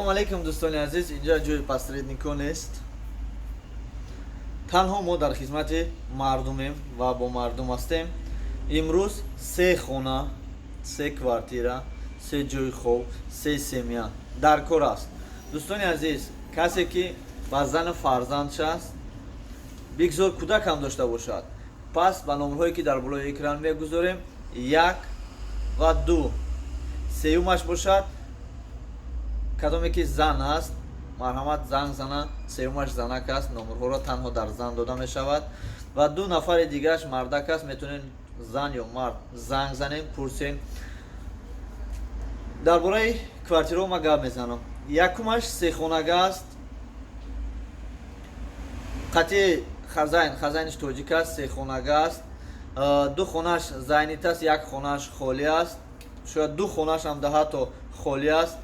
Салому алейкум, дӯстони азиз. Инҷа ҷои посредникҳо нест. Танҳо мо дар хизмати мардумем ва бо мардум ҳастем. Имрӯз се хона, се квартира, се ҷои хоб, се семья дар кор аст. Дӯстони азиз, касе ки ба зану фарзандш аст, бигзор кӯдак ҳам дошта бошад, пас ба номерҳое, ки дар болои экран мегузорем, як ва ду, сеюмаш бошад, кадоме ки зан аст, марҳамат, занг зана. Сеюмаш занак аст, номерҳоро танҳо дар зан дода мешавад ва ду нафари дигараш мардак аст. Метавонед, зан ё мард, занг занем, пурсем. Дар бораи квартираҳо ма гап мезанам. Якумаш сехонага аст, қати хозяин, хозяинаш тоҷик аст. Сехонага аст, ду хонааш занят аст, як хонааш холӣ аст, шояд ду хонааш ҳам ҳатто холӣ аст.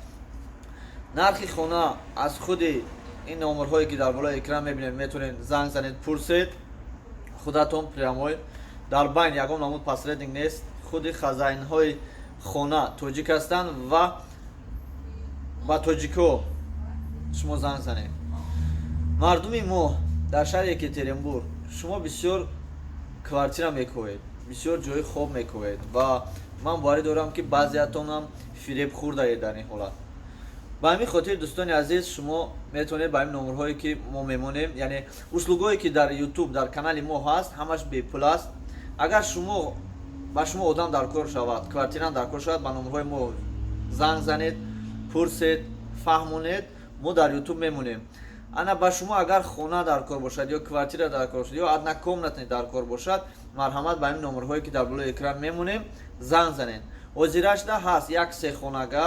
Нархи хона аз худи ин номерҳое, ки дар болои экран мебинед, метавонед занг занед, пурсед худатон прямой. Дар байн ягон намуд посредник нест. Худи хозяинҳои хона тоҷик ҳастанд ва ба тоҷикҳо шумо занг занед. Мардуми мо дар шаҳри Екатеринбург, шумо бисёр квартира мекӯед, бисёр ҷои хоб мекӯед ва ман боварӣ дорам, ки баъзеатонам фиреб хӯрдаед дар ин ҳолат. Ба ҳамин хотир, дӯстони азиз, шумо метавонед ба ҳамин номерҳое, ки мо мемонем, яъне услугое, ки дар Ютуб, дар канали мо ҳаст, ҳамаш бепул аст. Агар шумо ба шумо одам дар кор шавад, квартира дар кор шавад, ба номерҳои мо занг занед, пурсед, фаҳмонед. Мо дар Ютуб мемонем. Ана ба шумо агар хона дар кор бошад ё квартира дар кор бошад ё однокомнатный дар кор бошад, марҳамат, ба ҳамин номерҳое, ки дар болои экран мемонем, занг занед. Ҳозирашда ҳаст як сехонага,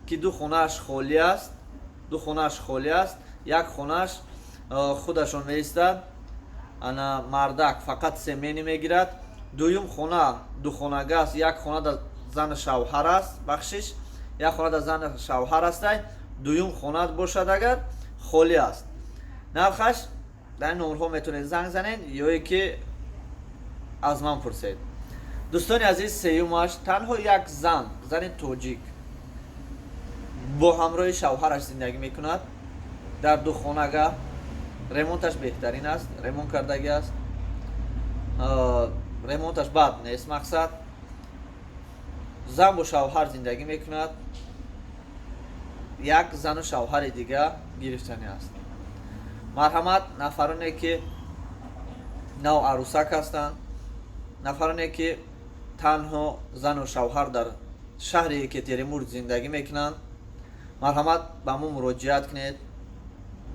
ки ду хонааш холӣ аст, ду хонааш холӣ аст, як хонааш худашон меистад. Ана мардак фақат семейный мегирад. Дуюм хона духонага аст, як хона дар зану шавҳар аст, бахшиш, як хона дар зану шавҳар астай, дуюм хона бошад агар холӣ аст. Нархаш дар ин номерҳо метавонед занг занед ё ки аз ман пурсед. Дӯстони азиз, сеюмаш танҳо як зан, зани тоҷик бо ҳамроҳи шавҳараш зиндагӣ мекунад дар духонага. Ремонташ беҳтарин аст, ремонт кардагӣ аст, ремонташ бад нест. Мақсад, зан бо шавҳар зиндагӣ мекунад, як зану шавҳари дига гирифтанӣ аст. Марҳамат, нафароне, ки нав арӯсак ҳастанд, нафароне, ки танҳо зану шавҳар дар шаҳри Екатеринбург зиндагӣ мекунанд, марҳамат, ба мо муроҷиат кунед.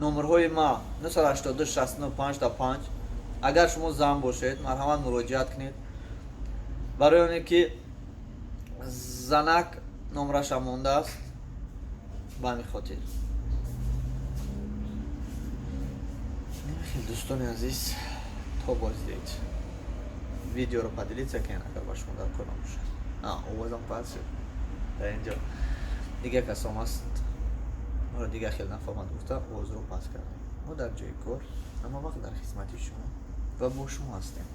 Номерҳои ма 982 69 5. Агар шумо зан бошед, марҳамат, муроҷиат кунед. Барои оне ки занак номраша мондааст, ба ҳамин хотир. Дӯстони азиз, то боздид. Видеоро поделиться кунед, агар ба шумо дар кор набошад. Овозам пас шуд. Дар инҷо дигар касом аст, моро дигар хел нафаҳмад гуфта, овозро пас кардем. Мо дар ҷои кор ҳама вақт дар хизмати шумо ва бо шумо ҳастем.